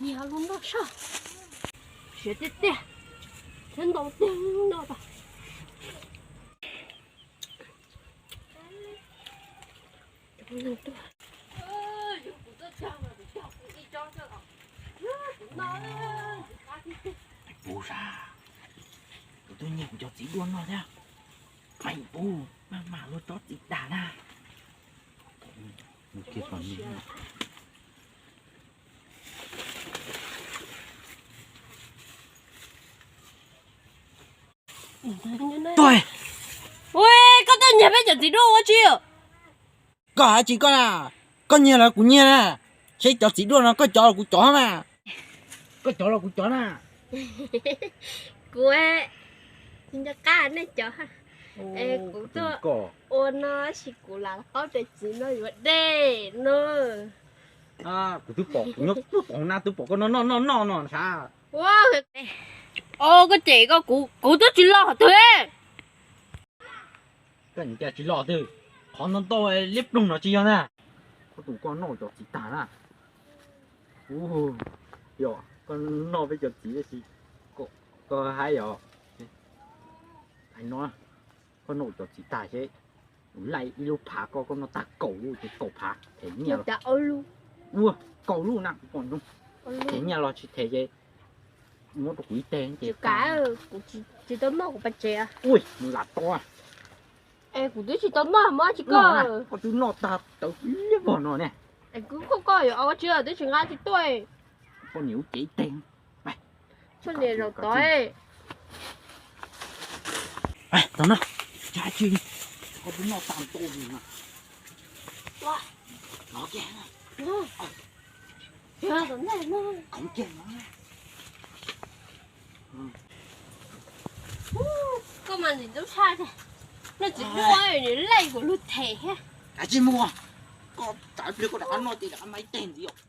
Nyias lub noj soj, siav tiag tiag, thiab ntau tiag noj tas. Puv, kuv twb nyiag kuv cov txiv duaj noj thiab. Pub maj mam luag tsob txiv tas na. Tuag. Ua, koj tuaj nyiag peb cov txiv duaj ua tsi? Koj hais tsis koj na, koj nyiag los kuv nyiag na, seb cov txiv duaj no koj cov los kuv cov na. Koj cov los kuv cov na. Kuv tsis nco qab nej cov, es kuv tuaj ua no sis kuv lam qaub tes txiv no yuav dej no. Kuv twb pom, kuv nyob puag tom hauv na twb pom koj noj noj noj noj no sav. Ua, koj cem koj, kuv twb tsis loj qhov twg. Koj nim tias tsis loj twg, qhov ntau ntau liab ploog no tsis yog na. Koj tus koj noj cov txiv tag na. Yog koj noj peb cov txiv tab sis koj haib os. Hais no, koj noj cov txiv tag seb, kuv laij ib lub phav koj, koj noj tag kaum lub ces kaum phav them nyiaj los. Ua, kaum lub na kuv pom ntsoov. Them nyiaj los tsis them ces muab rau kuv ib teg ces. Kuv tsis tau noj kuv pas tsev. Ui, mus lam to. Es kuv twb tsis tau noj, muab tsis koj. Koj twb noj tag tawv liab vog no ne. Es kuv koj koj yuav ua tsi twb tsis nqa tsis tuaj. Poj niam ub cev ib teg. Poj niam zaum tod. Tau no, tsis hais tsis li, koj twb noj tag ntua li no. Koj mas ntxim ntub tshaj, nej txiv duaj nws laij kuv lug them thiab. Tsis muaj, koj txav pliag koj rov qab noj ces rov qab mas ib teg ntxiv os.